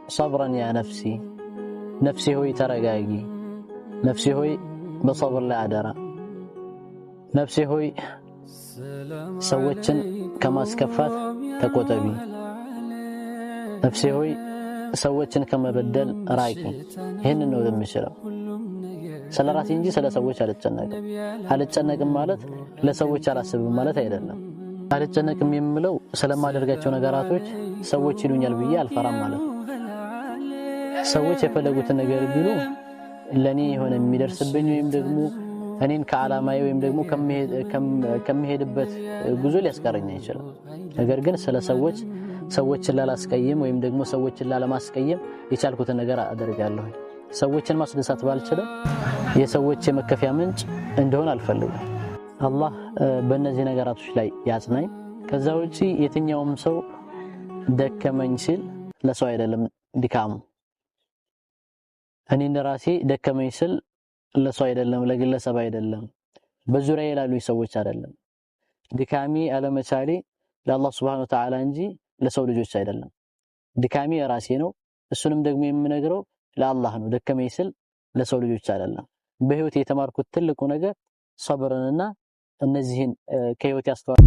صبرا يا نفسي፣ ነፍሴ ሆይ ተረጋጊ፣ ነፍሴ ሆይ በሰብር ላይ አደራ፣ ነፍሴ ሆይ ሰዎችን ከማስከፋት ተቆጠቢ፣ ነፍሴ ሆይ ሰዎችን ከመበደል ራቂ። ይህንን ነው የምችለው። ስለ ራሴ እንጂ ስለ ሰዎች አልጨነቅም። አልጨነቅም ማለት ለሰዎች አላስብም ማለት አይደለም። አልጨነቅም የምለው ስለማደርጋቸው ነገራቶች ሰዎች ይሉኛል ብዬ አልፈራም ማለት ነው። ሰዎች የፈለጉትን ነገር ቢሉ ለኔ የሆነ የሚደርስብኝ ወይም ደግሞ እኔን ከዓላማዬ ወይም ደግሞ ከሚሄድበት ጉዞ ሊያስቀረኝ አይችልም። ነገር ግን ስለ ሰዎች፣ ሰዎችን ላላስቀይም ወይም ደግሞ ሰዎችን ላለማስቀየም የቻልኩትን ነገር አደርጋለሁ። ሰዎችን ማስደሳት ባልችልም የሰዎች የመከፊያ ምንጭ እንደሆን አልፈልግም። አላህ በእነዚህ ነገራቶች ላይ ያጽናኝ። ከዛ ውጪ የትኛውም ሰው ደከመኝ ሲል ለሰው አይደለም ድካሙ። እኔ እንደራሴ ደከመኝ ስል ለሰው አይደለም፣ ለግለሰብ አይደለም፣ በዙሪያዬ ላሉኝ ሰዎች አይደለም። ድካሜ አለመቻሌ ለአላህ ሱብሓነሁ ወተዓላ እንጂ ለሰው ልጆች አይደለም። ድካሜ የራሴ ነው። እሱንም ደግሞ የምነግረው ለአላህ ነው። ደከመኝ ስል ለሰው ልጆች አይደለም። በህይወት የተማርኩት ትልቁ ነገር ሰብርንና እነዚህን ከህይወት ያስተዋል።